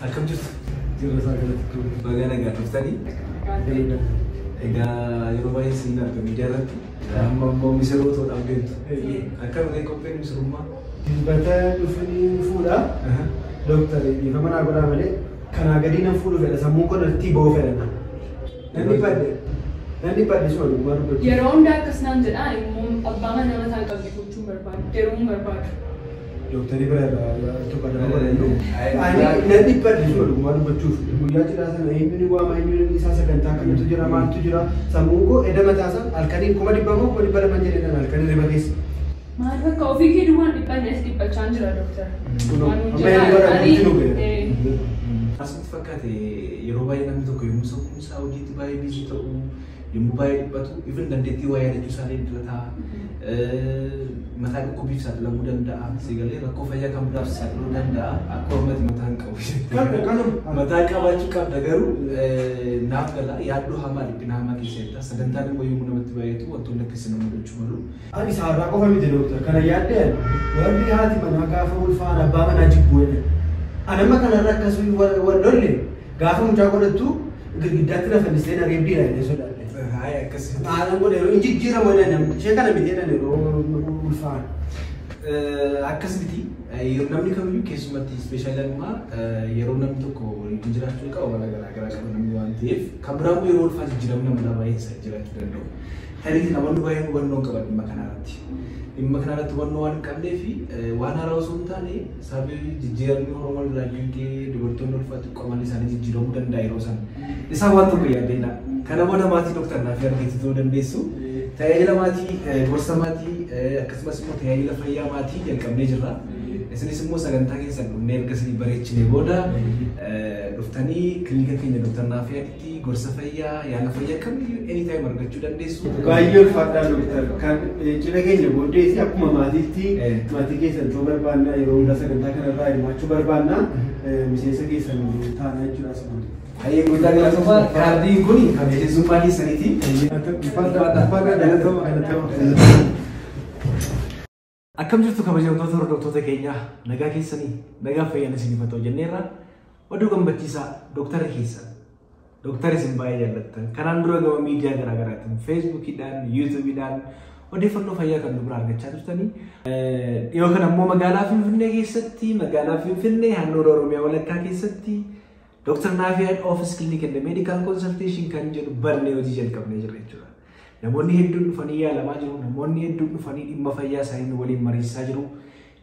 Akkam jirtu? Jirra isaa galatti. Baga nagaa dhuftanii. Egaa yeroo baay'ee siin arga miidiyaa irratti. Amma immoo misirroo ta'uudhaaf deemtu. Akkam ta'e qopheen misirrummaa? Dilbata dhufanii fuudha. Dooktarri dhiifama naa godhaa malee kanaa gadii nan fuudhu fedha. Sammuun kun irratti ba'uu fedha. Nan dhiphadhe. Nan dhiphadhe suma dhugumaa dubbachuu. Yeroo hundaa akkas naan jedha immoo abbaa manaa mataa qabdi gochuun barbaadu. Yeroo hin barbaadu. Dooktarii bira irraa tokko adama godhannu. Ani nan dhiphadhe suma dhugumaa dubbachuuf. Guyyaa cidhaa sana eenyuun waama, eenyuun isaa, sagantaa kanatu jira, maaltu jira. Sammuun koo edda mataa isaa halkanii 100,000 moo 200,000 jedhee nan halkanii riba keessa. Maal bakka ofii kee duwwaan dhiphanne as dhiphachaa jira dooktar. Kunoo, Waan amma yeroo jedhaa, godhannu nu ga'e. Asitti fakkaate yeroo baay'ee namni tokko yommuu sammuun isaa hojiitti baay'ee busy ta'u, yommuu baay'ee dhiphatu, even dandeettii waa yaadachuu isaallee dura ta'a. Mataa dhukkubbiif saaxilamuu danda'a. Sigalee rakkoo fayyaa kan biraaf saaxiluu danda'a. Akka ummati mataa hin qabu. Kanuma. Mataa qabaachuu qabda garuu naaf gala yaaddoo hamaa, dhiphina hamaa keessa jirta. Sagantaan immoo yommuu namatti baay'atu wantoonni akkasii nama mudachuu malu. Ani isaarraa qofa miti dooktar. Kana yaaddeen warri haati manaa gaafa ulfaan abbaa manaa jibbuu jedhan. Ani amma kanarra akkasii wal lolle gaafa mucaa godhattu girgiddaatti na fannistee na reebdiidha jedhee sodaadhe. Haaya akkasii. Haalaan godhe yeroo hin jijjiiramu jedhan namni. Ishee kana miti jedhan yeroo ulfaan. Akkas miti. Namni kamiyyuu keessumatti especially ammaa yeroo namni tokko waliin jiraachuu qabu mala garaa garaa qaba namni waan ta'eef kan biraa immoo yeroo ulfaa jijjiiramni namoota baay'een isaa jiraachuu danda'u. Tarii namoonni baay'een hubannoo hin qaban dhimma kanarratti. Dhimma kanarratti hubannoo waan hin qabnee fi waan haaraa osoo hin taane sababii jijjiiramni hormoon irraa kan ka'e dubartoonni ulfaa xiqqooman isaanii jijjiiramuu danda'a yeroo sana. Isaan waan tokko yaaddeenna. Kana booda maatii Dooktar Naafii argachuu ta'uu dandeessu. Tajaajila maatii, gorsa maatii, akkasumas immoo tajaajila fayyaa maatii jalqabnee jirra. Isinis immoo sagantaa keessan dhumnee erga isinii bareechinee booda dhuftanii kilinika keenya Dooktar Naafiyaatti gorsa fayyaa, yaala fayyaa kamiyyuu anytime argachuu dandeessu. Baay'ee ulfaadhaa dooktar. Kan cidha keenya booddeesi akkuma maatiitti maatii keessan ta'uu barbaanna, yeroo hundaa sagantaa kanarraa hirmaachuu barbaanna, miseensa keessan taana jechuudha asuma. Hayyee, guddaa galatoomaa. Kaardiin kun kan miseensummaa keessaniiti. Ulfaadhaa, ulfaadhaa, galatoomaa, galatoomaa. Akkam jirtu kabajamtoota hordoftoota keenyaa? Nagaa keessanii? Nagaa fayyaan isiniif haa ta'u jenneerra. Oduu gammachiisaa, dooktarri keessan, dooktarri isin baay'ee jaallattan, kanaan dura gama miidiyaa garaa garaatiin, feesbuukiidhaan, yuutuubiidhaan odeeffannoo fayyaa kan nu bira argachaa turtanii, dhiyoo kana immoo magaalaa Finfinnee keessatti, magaalaa Finfinnee handhuura Oromiyaa walakkaa keessatti Dooktar Naafiyaan Office Clinic and Medical Consultation kan jedhu bannee hojii jalqabnee jirra jechuudha. Namoonni hedduun dhufanii yaalamaa jiru. Namoonni hedduun dhufanii dhimma fayyaa isaanii nu waliin mariisisaa jiru.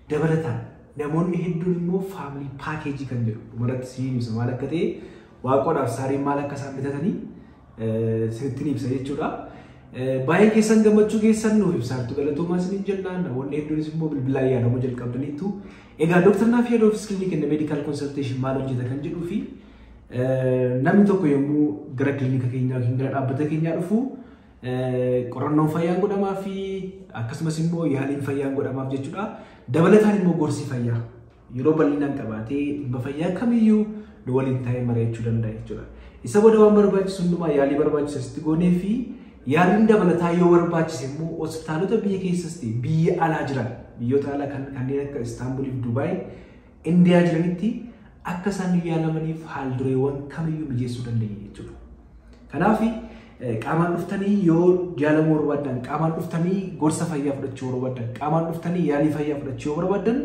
Dabalataan namoonni hedduun immoo family package kan jedhu, dhumarratti siin ibsa maal akka ta'e, waaqoodhaaf saariin maal akka isaan bitatanii sirriitti ni ibsa jechuudha. Baay'ee keessan gammachuu keessan nuuf ibsaartu, galatoomaa isiniin jenna. Namoonni hedduunis immoo bilbilaan yaalamuu jalqabdaniitu. Egaa Dooktar Naafiyaan Office Clinic and Medical Consultation maal hojjeta kan jedhuu fi namni tokko yommuu gara kilinika keenyaa yookiin gara dhaabbata keenyaa dhufu qorannoon fayyaan godhamaa fi akkasumas immoo yaaliin fayyaan godhamaaf jechuudha. Dabalataan immoo gorsi fayyaa yeroo bal'inaan qabaatee dhimma fayyaa kamiyyuu nu waliin taa'ee mari'achuu danda'a jechuudha. Isa booda waan barbaachisu hundumaa yaalii barbaachisu asitti goonee fi yaaliin dabalataa yoo barbaachise immoo hospitaalota biyya keessas ta'e biyya alaa jiran, biyyoota alaa kanneen akka Istaanbulii fi Dubaay, Indiyaa jiranitti akka isaan yaalamaniif haal dureewwan kamiyyuu mijeessuu dandeenya jechuudha. Kanaaf qaamaan dhuftanii yoo yaalamuu barbaadan, qaamaan dhuftanii gorsa fayyaa fudhachuu barbaadan, qaamaan dhuftanii yaalii fayyaa fudhachuu yoo barbaadan,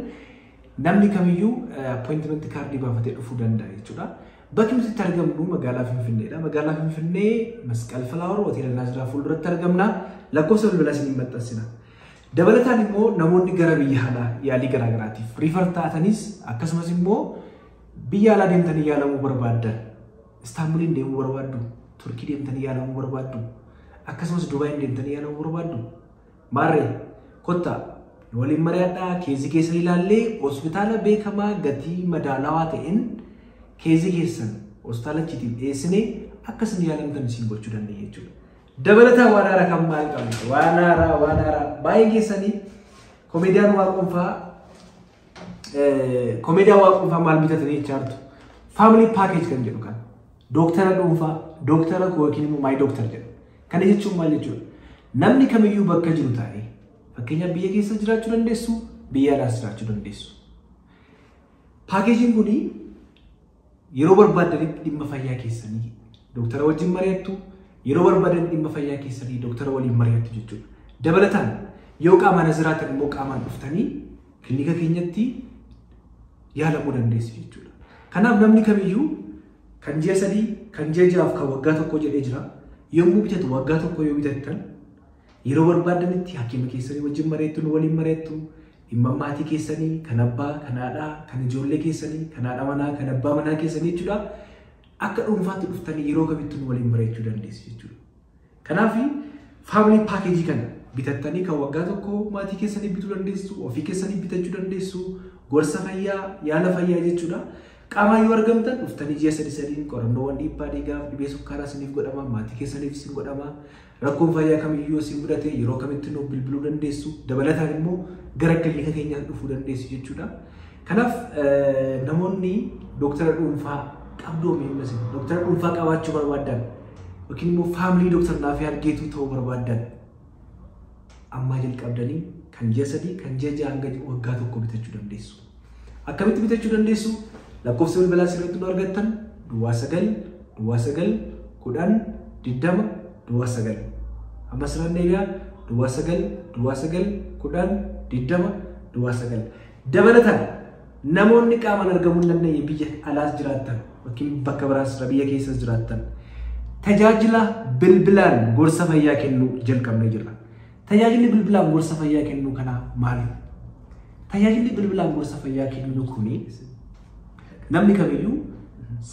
namni kamiyyuu appointment kaardii baafatee dhufuu danda'a jechuudha. Bakki nuti itti argamnu magaalaa Finfinneedha. Magaalaa Finfinnee Masqal Falaawar Hoteela Naaziraa fuulduratti argamna. Lakkoofsa bilbilaa isiniin maxxansina. Dabalataan immoo namoonni gara biyya alaa yaalii garaa garaatiif refer taatanis, akkasumas immoo biyya alaa deemtanii yaalamuu barbaaddan, Istaanbuliin deemuu barbaaddu, Turkii deemtanii yaalamuu barbaaddu, akkasumas Dubaayin deemtanii yaalamuu barbaaddu, maarree kottaa nu waliin mari'adhaa. Case keessan ilaallee hospitaala beekamaa gatii madaalawaa ta'een case keessan hospitaala achiitiif dhiyeessinee akka isin yaalamtan isin gochuu dandeenya jechuudha. Dabalataan waan haaraa kan maal qabna? Waan haaraa, waan haaraa. Baay'een keessanii komeediyaan Waaqoonfaa, komeediyaan Waaqoonfaa maal bitatanii jechaa jirtu. Family package kan jedhu kan dooktara dhuunfaa, dooktara koo yookiin immoo my doctor jedhu. Kana jechuun maal jechuudha? Namni kamiyyuu bakka jiru taa'ee, fakkeenyaaf biyya keessa jiraachuu dandeessu, biyya alaas jiraachuu dandeessu. Packageiin kuni Yeroo barbaaddanitti dhimma fayyaa keessanii dooktara wajjin mari'attu, yeroo barbaaddan dhimma fayyaa keessanii dooktara waliin mari'attu jechuudha. Dabalataan yoo qaamaan as jiraatan immoo qaamaan dhuftanii kilinika keenyatti yaalamuu dandeessu jechuudha. Kanaaf namni kamiyyuu kan ji'a 3, kan ji'a 6 kan waggaa 1 jedhee jira. Yommuu bitatu waggaa 1 yoo bitattan yeroo barbaaddanitti hakiima keessanii wajjin mari'attu, nu waliin mari'attu, dhimma maatii keessanii, kan abbaa, kan haadhaa, kan ijoollee keessanii, kan haadha manaa, kan abbaa manaa keessanii jechuudha. Akka dhuunfaatti dhuftanii yeroo kamittuu nu waliin mari'achuu dandeessu jechuudha. Kanaaf faamilii paakeejii kana bitattanii kan waggaa 1 maatii keessanii bituu dandeessu, ofii keessanii bitachuu dandeessu, gorsa fayyaa, yaala fayyaa jechuudha. Qaamaan yoo argamtan dhuftanii ji'a 3 qorannoowwan dhiibbaa dhiigaaf, dhibee sukkaaraa isiniif godhama, maatii keessaniif isin godhama. Rakkoon fayyaa kamiyyuu isin mudate yeroo kamitti nuuf bilbiluu dandeessu. Dabalataan immoo gara kilinika keenyaa dhufuu dandeessu jechuudha. Kanaaf namoonni dooktara dhuunfaa qabdoo miidhagina, dooktara dhuunfaa qabaachuu barbaaddan yookiin immoo faamilii Dr. Naafiyaad Geetuu ta'uu barbaaddan ammaa jalqabdanii kan ji'a 3, kan ji'a 6 hanga waggaa 1 bitachuu dandeessu. Akkamitti bitachuu dandeessu? Lakkoofsa bilbilaa sirriitti nu argattan 09 09 10 20 09. Amma sirriitti deebi'aa 09 09 10 20 09. Dabalataan namoonni qaamaan argamuu hin dandeenye biyya alaas jiraattan yookiin bakka biraas biyya keessas jiraattan tajaajila bilbilaan gorsa fayyaa kennuu jalqabnee jirra. Tajaajilli bilbilaan gorsa fayyaa kennuu kanaa maali? Tajaajilli bilbilaan gorsa fayyaa kennuu kuni namni kamiyyuu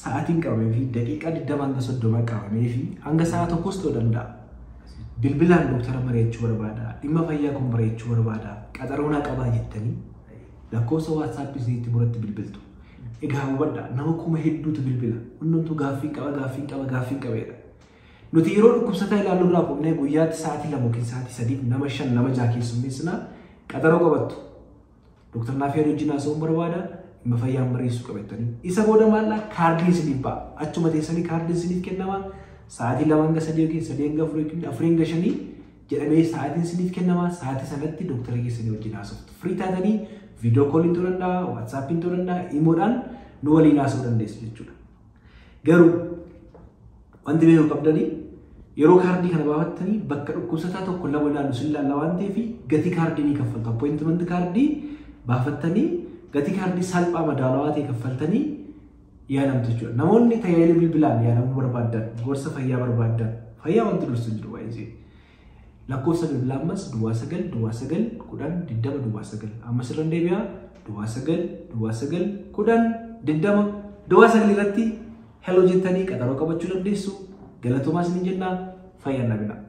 sa'aatiin qabamee fi daqiiqaa 20 hanga 30 qabamee fi hanga sa'a 1 ta'uu danda'a. Bilbilaan dooktara mari'achuu barbaada, dhimma fayyaa kun mari'achuu barbaada, qaxaroo naa qabaa jettanii lakkoofsa WhatsApp isinitti muratti bilbiltu. Egaa hubadhaa, nama kuma hedduutu bilbila. Hundumtuu gaaffii qaba, gaaffii qaba, gaaffii qabeedha. Nuti yeroo dhukkubsataa ilaallu irraa qubnee guyyaatti sa'aatii 2 yookiin sa'aatii 3 nama 5 nama 6 keessummeessinaa qaxaroo qabattu. Dr. Naafiyaad wajjin haasa'uun barbaada, dhimma fayyaan barreessuu qabattanii. Isa booda maallaa kaardiin isiniif ba'a. Achuma teessanii kaardiin isiniif kennama. Sa'aatii 2 hanga 3 yookiin 3 hanga 4 yookiin 4 hanga 5 jedhamee sa'aatiin isiniif kennama. Sa'aatii sanatti dooktara keessanii wajjin haasoftu. Firii taatanii viidiyoo kooliin ta'uu danda'a, waatsaappiin ta'uu danda'a, imoodhaan nu waliin haasa'uu dandeessu jechuudha. Garuu wanti beekuu qabdanii yeroo kaardii kana baafattanii bakka dhukkubsataa 1 2 ilaallu sin ilaalla waan ta'eef gatii kaardii ni kaffaltu. Appointment kaardii baafattanii gatii kaardii salphaa madaalawaa ta'e kaffaltanii yaalamtu jechuudha. Namoonni tajaajila bilbilaan yaalamuu barbaaddan, gorsa fayyaa barbaaddan, fayyaa wanti dursu hin jiru baay'ee. Lakkoofsa bilbilaa ammas 09 09 10 20 09. Ammas irra deebi'aa 09 09 10 20 09 irratti hello jettanii qaxaroo qabachuu dandeessu. Galatoomaa isiniin jennaa, fayyaan dhabinaa.